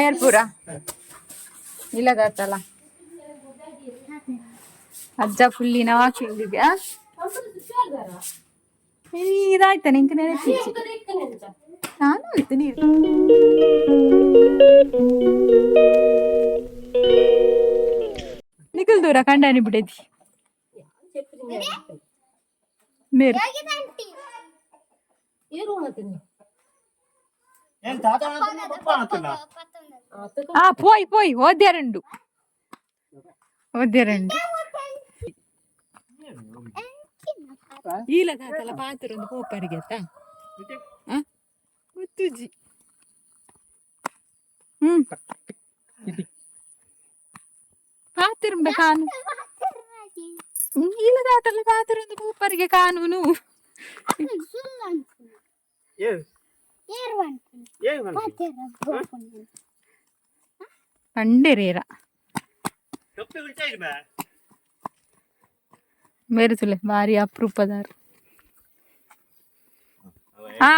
ಏರ್ಪುರ ಇಲ್ಲದಾತಲ್ಲ ಅಜ್ಜ ಫುಲ್ಲಿನ ವಾಕಿಂಗ್ ಇದಾಯ್ತಾ ನಿಂಗೆ ನೆನಪಿಚ್ಚಿ ನಾನು ಆಯ್ತು ನೀರು ನಿಖಲ್ ದೂರ ಕಂಡಾನಿ ಬಿಡದಿ ಮೇರು ಆ ಪೋಯ್ ಪೋಯ್ ಓದ್ಯಾರಂಡು ಓದ್ಯಾರಂಡು ಈಲದಾತಲ್ಲ ಪಾತ್ರ ಒಂದು ಪೋಪರಿಗೆ ಆತಾ ಗೊತ್ತುಜಿ. ಹ್ಮ್ ಪಾತಿರುಂಬೆ ಕಾನು ಇಲ್ಲದಾತಲ್ಲ ಪಾತ್ರ ಒಂದು ಪೂಪರಿಗೆ ಕಾನೂನು. ಪಂಡೆರೇರ ಬೇರೆ ತುಲೆ ಭಾರಿ ಅಪರೂಪದಾರು. ಆ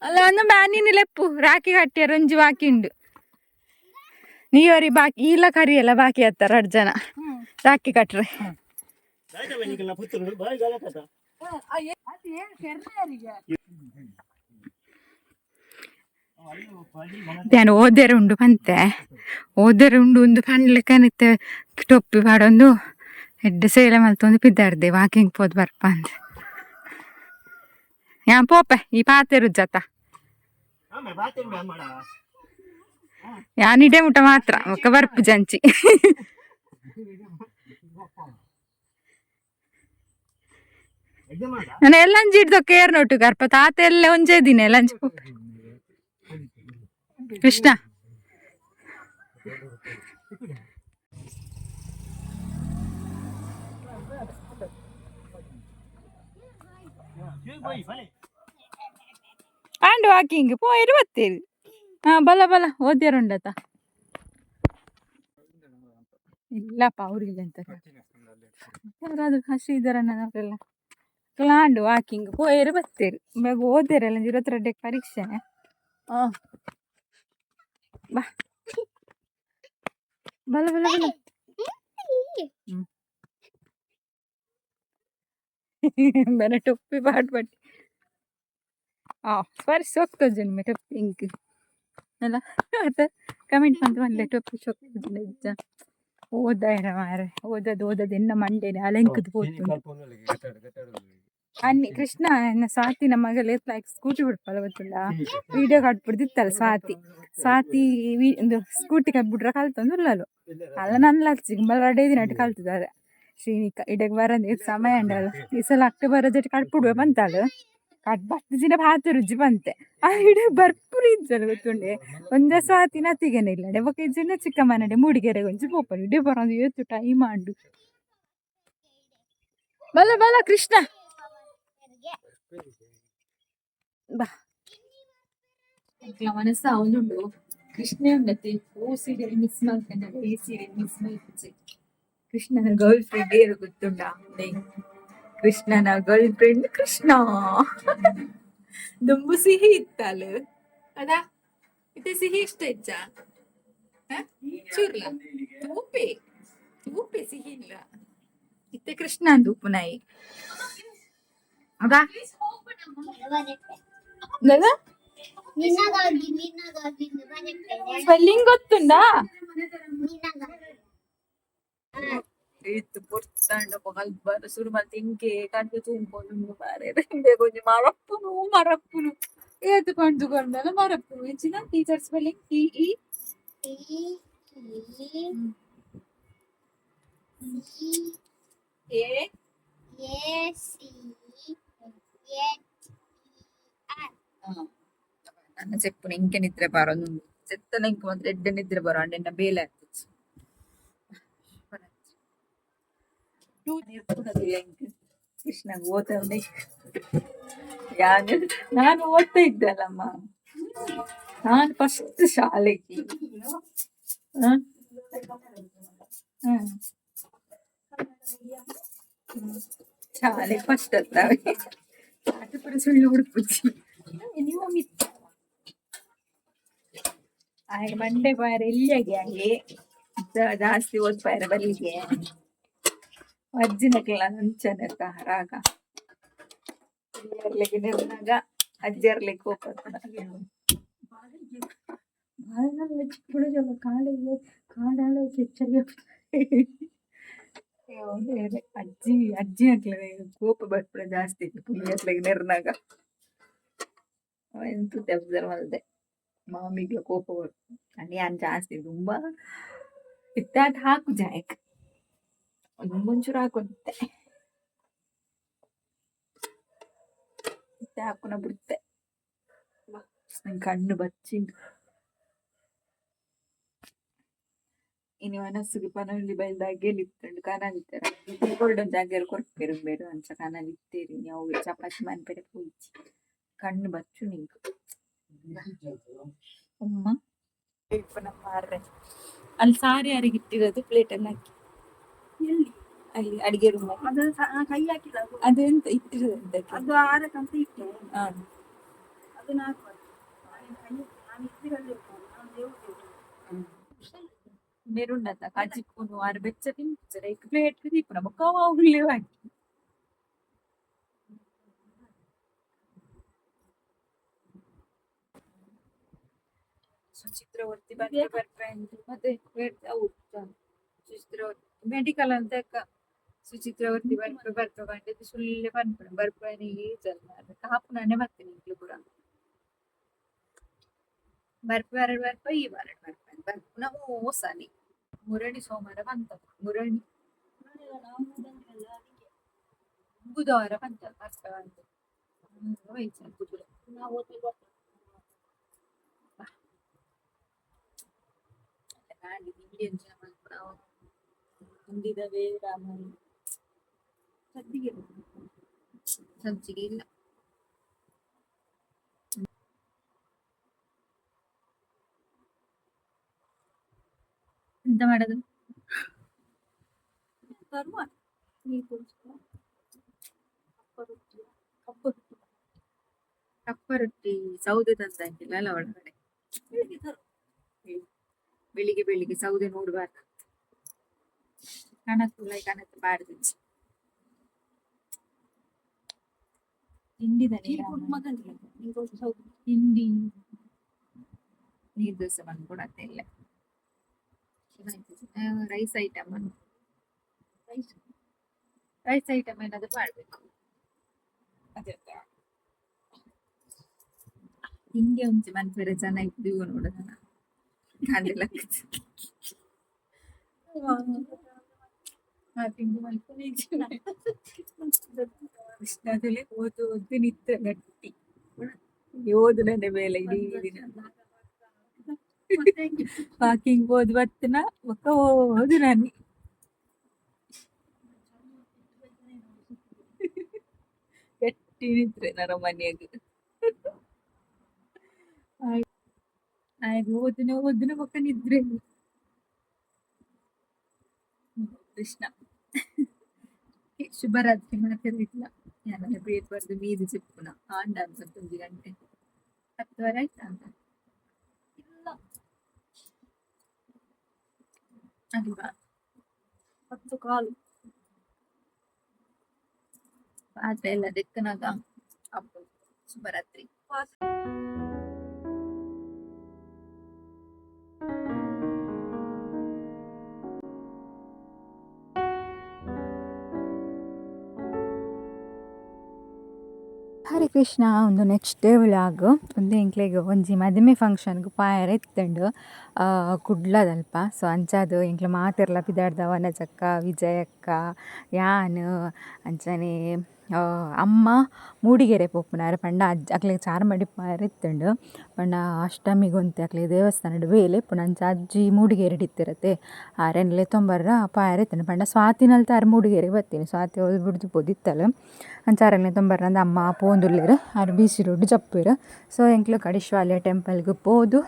ಅಲ್ಲ ಒಂದು ಬ್ಯಾನಿನ ಲೆಪ್ಪು ರಾಖಿ ಕಟ್ಟಿಯರ್ ಒಂಜಿ ಬಾಕಿ ಉಂಡು. ನೀವರಿ ಬಾಕಿ ಇಲ್ಲ ಕರಿಯಲ್ಲ ಬಾಕಿ ಹತ್ತಾರ ಎರಡು ಜನ ರಾಖಿ ಕಟ್ರೆ. ಧ್ಯಾನ ಓದೆರೆ ಉಂಡು ಪಂತೆ ಓದೆರೆ ಉಂಡು ಒಂದು ಪನ್ಲೆಕ್ಕನಿತ್ತೆ ಟೊಪ್ಪಿ ಪಾಡೊಂದು ಎಡ್ಡೆ ಸೇಲೆ ಮಲ್ತೊಂದು ಪಿದ್ದಾರ್ದೆ ವಾಕಿಂಗ್ ಪೋದು ಬರ್ಪ ಅಂದ್. ಯಾನ್ ಪೋಪೆ ಈ ಪಾತೆರು ಜತ ಯಾನ್ ಇಡೆ ಮುಟ ಮಾತ್ರ ಒಕ್ಕ ಬರ್ಪು ಜಂಚಿ. ನಾನು ಎಲ್ಲಂಜಿ ಹಿಡ್ದು ಕೇರ್ ನೋಟು ಗರ್ಪ ತಾತ ಎಲ್ಲ ಒಂಜೇ ದಿನ ಎಲ್ಲಂಜಿ ಪೋಪೆ. ಕೃಷ್ಣ ಆಂಡ್ ವಾಕಿಂಗ್ ಪೋಯಿರು ಬತ್ತೇರು. ಹಾ ಬಲ ಬಲ ಓದ್ಯಾರುಂಡತ ಇಲ್ಲಪ್ಪ ಅವ್ರಿಗಿಲ್ಲ ಅಂತ ಯಾರಾದ್ರೂ ಶ್ರೀಧರಣ್ಣನವರೆಲ್ಲ ಕ್ಲಾಂಡ್ ವಾಕಿಂಗ್ ಪೋಯರು ಬತ್ತೇರು ಬೇಗ ಓದ್ಯಾರಲ್ಲ 22ಕ್ಕೆ ಪರೀಕ್ಷೆ. ಹಾ ಬಾ ಬಲ ಬಲ ಬಲ. ಬೇರೆ ಟೊಪ್ಪಿ ಪಾಟ್ ಪಟ್ಟಿ ಆ ಸ್ಪರ್ಶ ಹೋಗ್ತದೆ ಜನ ಟೊಪ್ಪಿ ಇಂಕ್ ಅಲ್ಲ ಅತ್ತ ಕಮೆಂಟ್ ಮಂತ್ ಮಲ್ಲೆ ಟೊಪ್ಪಿ ಸೊಕ್ತದೆ ನಿಜ. ಓದಾಯರ ಮಾರೆ ಓದದು ಓದದು ಎನ್ನ ಮಂಡೇನೆ ಅಲೆಂಕದ ಪೋತುಂಡು. ಅನ್ನಿ ಕೃಷ್ಣ ಎನ್ನ ಸ್ವಾತಿ ನಮ್ಮ ಮಗಲ್ ಲೈಕ್ ಸ್ಕೂಟಿ ಬಿಡ್ಪಲ್ಲ ಗೊತ್ತುಂಡ ವಿಡಿಯೋ ಕಟ್ಬಿಡ್ದಿತ್ತಲ್ಲ ಸ್ವಾತಿ ಸ್ವಾತಿ ಒಂದು ಸ್ಕೂಟಿ ಕಟ್ಬಿಟ್ರೆ ಕಲ್ತೊಂದು ಉಳ್ಳಲು ಅಲ್ಲ ನನ್ನ ಲಚ್ಚಿಗೆ ರಡೆ ದಿನ ಕಲ್ತಿದ್ದಾರೆ ಶ್ರೀನಿಕ ಇಡಕ್ ಬರಂದು ಸಮಯ ಉಂಡಲ್ಲ ಈ ಸಲ ಅಕ್ಟೋಬರ್ ಜೊತೆ ಕಟ್ಬಿಡುವೆ ಬಂತಾಳು ಕಟ್ ಬತ್ತು ದಿನ ಭಾತ ರುಚಿ ಬಂತೆ ಆ ಇಡ ಬರ್ಪುರಿ ಇಜ್ಜಲ್ಲ ಗೊತ್ತುಂಡೆ ಒಂದೇ ಸ್ವಾತಿ ನತ್ತಿಗೆನೆ ಇಲ್ಲ ಬೊಕ ಇಜ್ಜಿನ ಚಿಕ್ಕ ಮನಡೆ ಮೂಡಿಗೆರೆ ಒಂಜಿ ಪೋಪರು ಇಡೀ ಬರೋದು ಏತು ಟೈಮ್ ಆಂಡು. ಬಲ ಬಲ ಕೃಷ್ಣ ಬಾ ಮನಸ್ಸ ಅವನುಂಡು ಕೃಷ್ಣ ಉಂಡತಿ ಓ ಸೀರಿಯಲ್ ಮಿಸ್ ಮಾಡ್ಕೊಂಡ ಈ ಸೀರಿಯಲ್ ಮಿಸ್ ಮಾಡ್ತಿದ್ದೆ. ಕೃಷ್ಣನ ಗರ್ಲ್ ಫ್ರೆಂಡ್ ಏರು ಗೊತ್ತುಂಡ? ಕೃಷ್ಣನ ಗರ್ಲ್ ಫ್ರೆಂಡ್ ಕೃಷ್ಣ ದುಂಬು ಸಿಹಿ ಇತ್ತಲ್ಲ ಅದಾ ಇತ್ತೆ ಸಿಹಿ ಇಷ್ಟ ಇಜ್ಜ ಚೂರ್ಲ ತೂಪೆ ತೂಪೆ ಸಿಹಿ ಇಲ್ಲ ಇತ್ತೆ ಕೃಷ್ಣ ಅಂದು ಉಪ್ಪುನಾಯಿ ಅದಾ ನಿನಗಾಗಿ ನಿನಗಾಗಿ ಸ್ಪೆಲ್ಲಿಂಗ್ ಗೊತ್ತುಂಡಾ? ಇತ್ತು ಪೊರ್ತಂಡ ಪಗಲ್ ಬರ ಸುರು ಮಲ್ತ್ ಇಂಕೆ ಕಣ್ಣು ತೂಂಕೊಂದು ಮಾರ್ರೆ ಇಂಬೆ ಒಂಜಿ ಮರಪ್ಪುನು ಮರಪ್ಪುನು ಏತ್ ಪಂಡ್ದ್ ಕೊರ್ಂಡಲ ಮರಪ್ಪುನು ಎಂಚಿನ teacher spelling T E T E C A A C H E R. ನನ್ನ ಚೆಪ್ಪುನ ಇಂಕೆ ನಿದ್ರೆ ಬರೊಂದುಂಡು ಚೆತ್ತನ ಇಂಕ್ ಮಾತ್ರ ಎಡ್ಡೆ ನಿದ್ರೆ ಬರೋ ಅಂಡ ಎನ್ನ ಬೇಲೆ ಆತಿಜಿ ಕೃಷ್ಣಗ್ ಓದವನೇ ಯಾನು ನಾನು ಓದ್ತಾ ಇದ್ದಲ್ಲಮ್ಮ ನಾನು ಫಸ್ಟ್ ಶಾಲೆಗೆ. ಹ? ಹ್ಮ್. ಶಾಲೆ ಫಸ್ಟ್ ಅತ್ತ ಆಟ ಪೂರ ಸುಳ್ಳು ಉಡುಪುಜಿ ನೀವು ಮಿತ್ತ ಆಯ್ ಮಂಡೆ ಪಾರ ಎಲ್ಲಿಯಾಗಿ ಹಂಗೆ ಜಾಸ್ತಿ ಓದ್ಪಾಯರ ಬಲ್ಲಿಗೆ ಅಜ್ಜಿನಕ್ಲ ಅಂಚನೆ ರಾಗ ಎರ್ಲಿಕ್ಕೆ ನಿರ್ನಾಗ ಅಜ್ಜರ್ಲಿಕ್ಕೆ ಕೋಪ. ಅಜ್ಜಿ ಅಜ್ಜಿ ಅಕ್ಲೆ ಕೋಪ ಬರ್ಪುನ ಜಾಸ್ತಿ ಇತ್ತು ಪುಲಿಯರ್ಲೆಗ್ ನೆರ್ನಾಗ. ಎಂತ ಅಬ್ಸರ್ವ್ ಮಲ್ದೆ ಮಾಮಿಗ್ಲ ಕೋಪ ಬರ್ಪು ಯಾನ್ ಜಾಸ್ತಿ ತುಂಬಾ ಇತ್ತಾತ್ ಹಾಕು ಜಾಯಕ್ ಒಂಚೂರು ಹಾಕುತ್ತೆ ಇತ್ತೆ ಹಾಕುನ ಬಿಡ್ತೆ. ನಂಗ್ ಕಣ್ಣು ಬಚ್ಚಿಂಡು. ಇನಿ ವನಸುಗು ಪನೊಂಜಿ ಬೈಲ್ದ ಅಗೆಲ್ ಇತ್ತುಂಡು ಕನದಿತ್ತೆರ್ ಒಂಜಿ ಅಗೆಲ್ ಕೊರ್ಪೆರ್ ಇಂಬೆರ್ ಅಂಚ ಕನದಿತ್ತೆರ್ ಇನಿ ಅವು ಚಪಾತಿ ಮನ್ಪೆರೆ ಪೋಯಿಜಿ ಕಣ್ಣು ಬಚ್ಚುಂಡು ಎಂಕ್. ಅಮ್ಮ ಇಪ್ಪುನ ಮಾರ್ರೆ ಅಲ್ಲಿ ಸಾರಿ ಯಾರಿಗೆ ಇಟ್ಟಿರೋದು ಪ್ಲೇಟ್ ಅಲ್ಲಿ ಹಾಕಿ. ಎಲ್ಲಿ? ಅಲ್ಲಿ ಅಡಿಗೆ ರೂಮ್. ಅದು ಕೈ ಹಾಕಿಲ್ಲ ಅದು. ಅದು ಎಂತ ಇಟ್ಟಿರೋದು ಎಂತಕ್ಕೆ? ಅದು ಆರಕ್ಕಂತ ಇಟ್ಟೆ. ಅದನ್ನ ಹಾಕುವ. ನಾನು ಕೈ ನಾನು ಇದ್ರಲ್ಲಿ ಇರ್ತೇನೆ. ನಾನು ದೇವ್ರು ಮೇರುಂಡತ ಕಜಿಪುನು ಆರು ಬೆಚ್ಚ ತಿನ್ಪುಜೆರ್ ಐಕ್ ಪ್ಲೇಟ್ ದೀಪುನ ಬೊಕ್ಕ ಅವು ಅವ್ಲೇ ಹಾಕಿ. ಸುಚಿತ್ರವರ್ತಿ ಬರ್ಪೆ ಬರ್ಪೆ ಮತ್ತೆ ಅವು ಸುಚಿತ್ರವರ್ತಿ ಮೆಡಿಕಲ್ ಅಂತ ಸುಚಿತ್ರವರ್ತಿ ಬರ್ಪೆ ಬರ್ಪೆ ಪಂಡೆದ್ ಸುಳ್ಳೆ ಪನ್ಪುನ ಬರ್ಪನೆ ಜಲ್ ಕಾಪುನನೆ ಬತ್ತಿನಿ ಎಂಕ್ಲು ಪೂರ. ಬರ್ಪೆ ಬರಡ್ ಬರ್ಪೆ ಈ ಬರಡ್ ಬರ್ಪೆ ಬರ್ಪುನ ಓಸನಿ ಮುರಣಿ ಸೋಮವಾರ ಬಂತ ಮುರಣಿ ಬುಧವಾರ ಬಂತ ಬರ್ಪೆ ಬಂತು. ಸಜ್ಜಿಗೆ ಸಜ್ಜಿಗೆ ಇಲ್ಲ. ಎಂತ ಮಾಡೋದು? ತರುವ ಕಪ್ಪ ರೊಟ್ಟಿ ಕಪ್ಪ ರೊಟ್ಟಿ. ಕಪ್ಪ ರೊಟ್ಟಿ ಸೌದೆ ತಂದಾಕಿಲ್ಲ ಅಲ್ಲ ಒಳಗಡೆ. ಬೆಳಿಗ್ಗೆ ತರು. ಬೆಳಿಗ್ಗೆ ಬೆಳಿಗ್ಗೆ ಸೌದೆ ನೋಡಬಾರ್ದು. ಕಣಕ್ಕುಲ್ಲ ಕಣಕ್ಕೆ ಬಾರ್ದು. ತಿಂಡಿದ ಮಗನಿಗೆ ನಿಂಗೊಂದು ಸೌದೆ. ತಿಂಡಿ ನೀರ್ ದೋಸೆ ಬಂದ್ಕೊಡತ್ತೆ ಇಲ್ಲ rice item rice rice item ಏನಾದ್ರು ಮಾಡ್ಬೇಕು. ಅದೇ ತಿಂಡಿ ಒಂಚೆ ಮನ್ಪೆರೆ ಜನ ಇದ್ದು ನೋಡೋಣ ಕಾಂಡೆಲ್ಲ. ತಿಂಡಿ ಮನ್ಪುನೆ ಕೃಷ್ಣದಲ್ಲಿ ಓದು ಓದು ನಿದ್ರೆ ಗಟ್ಟಿ ಓದು ಮೇಲೆ ಇಡೀ ದಿನ. ವಾಕಿಂಗ್ ಹೋದ್ ಬತ್ತಿನ ಬೊಕ್ಕ ಓದು ನಾನು ಗಟ್ಟಿ ನಿದ್ರೆ ನರಮನಿಯಾಗ. ಆಯ್ತು ಓದುನ ಓದುನ ಬೊಕ್ಕ ನಿದ್ರೆ. ಕೃಷ್ಣ ಶುಭರಾತ್ರಿ ಮಾತಾಡಿಲ್ಲ ಯಾನ ಬೇರೆ ಬರ್ದು ಮೀದು ಚಿಪ್ಪುನ ಆಂಡ ಅನ್ಸುತ್ತೆ ಒಂಜಿ ಗಂಟೆ 10:30 ಆಯ್ತಾ ಅಂತ ಇಲ್ಲ. ಅಲ್ವಾ? 10:15. ಪಾತ್ರೆ ಎಲ್ಲ ದೆಕ್ಕನಾಗ ಅಪ್ಪು. ಶುಭರಾತ್ರಿ. ಹರೇ ಕೃಷ್ಣ. ಒಂದು next day vlog. ಒಂದು ಎಂಕ್ಲೆಗ್ ಒಂಜಿ ಮದಿಮೆ ಫಂಕ್ಷನ್ಗ್ ಪಾಯರ ಇತ್ತುಂಡು ಕುಡ್ಲದಲ್ಪ. ಸೊ ಅಂಚಾದ್ ಎಂಕ್ಲ ಮಾತೆರ್ಲ ಪಿದಾಡ್ದ ವನಜಕ್ಕ ವಿಜಯಕ್ಕ ಯಾನ್ ಅಂಚನೆ ಅಮ್ಮ ಮೂಡಿಗೆರೆ ಪೋಪುನಾರ್ ಪಂಡ ಅಜ್ಜ ಅಕ್ಲೆಗ್ ಚಾರ್ಮಾಡಿ ಪಾಯರ ಇತ್ತುಂಡು ಪಂಡ ಅಷ್ಟಮಿಗ್ ಒಂತೆ ಅಕ್ಲೆಗ್ ದೇವಸ್ಥಾನಡ್ ಬೇಲೆ ಇಪ್ಪುಂಡು ಅಂಚ ಅಜ್ಜಿ ಮೂಡಿಗೆರೆಡ್ ಇತ್ತೆರತೆ ಆರೆನ್ ಲೆತೊಂಬರ್ರ ಪಾಯರ ಇತ್ತುಂಡು ಪಂಡ ಸ್ವಾತಿನಲ್ತ ಆರ್ ಮೂಡಿಗೆರೆಗ್ ಬತ್ತಿನಿ ಸ್ವಾತಿ ಅವ್ಲು ಬುಡ್ದು ಪೋದಿತ್ತಲ್ ಅಂಚ ಆರೆನ್ ಲೆತೊಂಬರ್ರಂದ್ ಅಮ್ಮ ಪೋವೊಂದುಲ್ಲೆರ್ ಆರ್ ಬಿ.ಸಿ ರೋಡ್ ಜಪ್ಪುವೆರ್. ಸೊ ಎಂಕ್ಲು ಕಡಿಶ್ವಾಲ್ಯ ಟೆಂಪಲ್ಗ್ ಪೋದು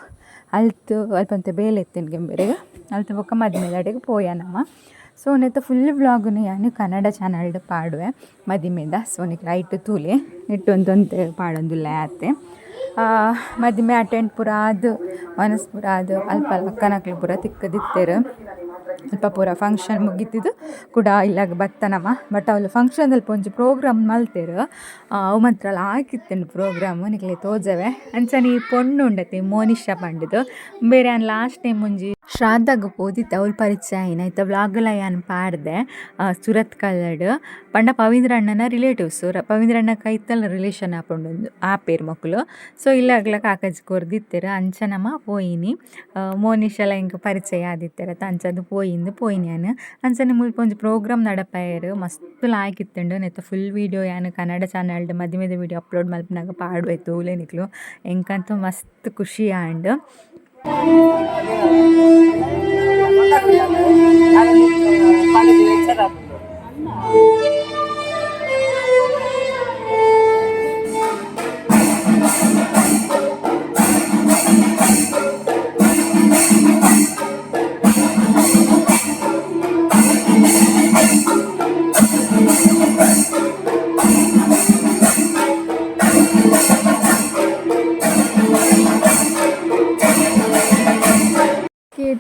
ಅಲ್ತ್ ಅಲ್ಪಂತೆ ಬೇಲೆ ಇತ್ತಿನ ಗೆಂಬೆರೆಗ್ ಅಲ್ತ್ ಬೊಕ್ಕ ಮದಿಮೆದಡೆಗ್ ಪೋಯ ನಮ. ಸೊ ನೆತ್ತ ಫುಲ್ ವ್ಲಾಗ್ನು ಯಾನ್ ಕನ್ನಡ ಚಾನಲ್ಡ್ ಪಾಡುವೆ ಮದಿಮೆದ. ಸೊ ನಿಕ್ಲ್ ಐಟ್ ತೂಲೆ ನೆಟ್ಟ್ ಒಂತೊಂತೆ ಪಾಡೊಂದುಲ್ಲೆ ಆತೆ. ಮದಿಮೆ ಅಟೆಂಡ್ ಪೂರ ಆದ್ ವನಸ್ ಪೂರ ಆದ್ ಅಲ್ಪ ಅಕ್ಕನಕ್ಲು ಪೂರ ತಿಕ್ಕುದಿತ್ತೆರ್. ಅಲ್ಪ ಪೂರ ಫಂಕ್ಷನ್ ಮುಗಿತಿದ್ ಕುಡ ಇಲ್ಲಗ್ ಬತ್ತ ನಮ. ಬಟ್ ಅವ್ಲು ಫಂಕ್ಷನ್ ಅಲ್ಪ ಒಂಜಿ ಪ್ರೋಗ್ರಾಮ್ ಮಲ್ತೆರ್. ಅವು ಮಾತ್ರ ಲಾಯ್ಕ್ ಇತ್ತುಂಡು ಪ್ರೋಗ್ರಾಮ್ ನಿಕ್ಲೆ ತೋಜವೆ. ಅಂಚನೆ ಈ ಪೊಣ್ಣು ಉಂಡತೆ ಮೋನಿಶಾ ಪಂಡುದು. ಬೇರೆ ಯಾನ್ ಲಾಸ್ಟ್ ಟೈಮ್ ಒಂಜಿ ಶ್ರಾದ್ದಗ್ ಪೋದಿತ್ತೆ ಅವ್ಲು ಪರಿಚಯ ಆಯಿನ ಇತ್ತೆ ವ್ಲಾಗ್ಲ ಯಾನ್ ಪಾಡ್ದೆ ಸುರತ್ಕಲ್ ಪಂಡ ಪವೀಂದ್ರ ಅಣ್ಣನ ರಿಲೇಟಿವ್ಸ್ ಪವೀಂದ್ರ ಅಣ್ಣ ಕೈತಲ್ ರಿಲೇಷನ್ ಆಪುಂಡು ಆಪೆರ್ ಮೊಕುಲು. ಸೊ ಇಲ್ಲಗ್ಲ ಕಾಕಜಿ ಕೊರ್ದಿತ್ತೆರ್ ಅಂಚ ನಮ ಪೋಯಿನಿ. ಮೋನಿಶಲ ಎಂಕ್ ಪರಿಚಯ ಆದಿತ್ತೆರ್ ಅಂಚಾದ್ ಪೋಯಿಂದ್ ಪೋಯಿನಿ ಯಾನ್. ಅಂಚನೆ ಮುಲ್ಪ ಒಂಜಿ ಪ್ರೋಗ್ರಾಮ್ ನಡಪಾಯೆರ್ ಮಸ್ತ್ ಲಾಯ್ಕ್ ಇತ್ತುಂಡು. ನೆತ್ತ ಫುಲ್ ವೀಡಿಯೋ ಯಾನ್ ಕನ್ನಡ ಚಾನೆಲ್ ಮದಿಮೆದ ವೀಡಿಯೋ ಅಪ್ಲೋಡ್ ಮಲ್ಪುನಗ ಪಾಡುವೆ ತೂಲೆ ನಿಕ್ಲು. ಎಂಕಂತೂ ಮಸ್ತ್ ಖುಷಿ ಆಂಡ್.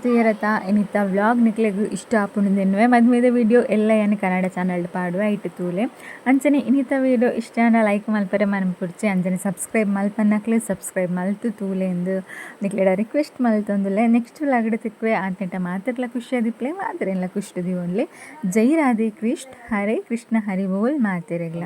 ತೂಯರತ ಇನಿತ ವ್ಲಾಗ್ ನಿಕ್ಲೆಗ್ ಇಷ್ಟ ಆಪುಂಡು ಎನ್ನುವೆ. ಮದಿಮೆದ ವೀಡಿಯೋ ಎಲ್ಲ ಯಾನ್ ಕನ್ನಡ ಚಾನಲ್ ಪಾಡುವೆ ಐಟ್ ತೂಲೆ. ಅಂಚನೆ ಇನಿತ ವೀಡಿಯೋ ಇಷ್ಟ ಆಂಡ ಲೈಕ್ ಮಲ್ಪರೆ ಮನಪುಡ್ಚಿ. ಅಂಚನೆ ಸಬ್ಸ್ಕ್ರೈಬ್ ಮಲ್ಪನ್ನಕ್ಲೆ ಸಬ್ಸ್ಕ್ರೈಬ್ ಮಲ್ತು ತೂಲೆ ಎಂದು ನಿಕ್ಲೆಡ ರಿಕ್ವೆಸ್ಟ್ ಮಲ್ತೊಂದುಲ್ಲೆ. ನೆಕ್ಸ್ಟ್ ವ್ಲಾಗ್ ತಿಕ್ಕುವೆ. ಆತಂಟ ಮಾತೆರ್ಲ ಖುಷಿಯಾದಿಪ್ಲೆ ಮಾತೆರೆನ್ಲ ಖುಷಿ ದೀವೊನ್ಲೆ. ಜೈ ರಾಧೆ ಕೃಷ್ಣ. ಹರೇ ಕೃಷ್ಣ ಹರಿ ಬೋಲ್ ಮಾತೆರೆಗ್ಲ.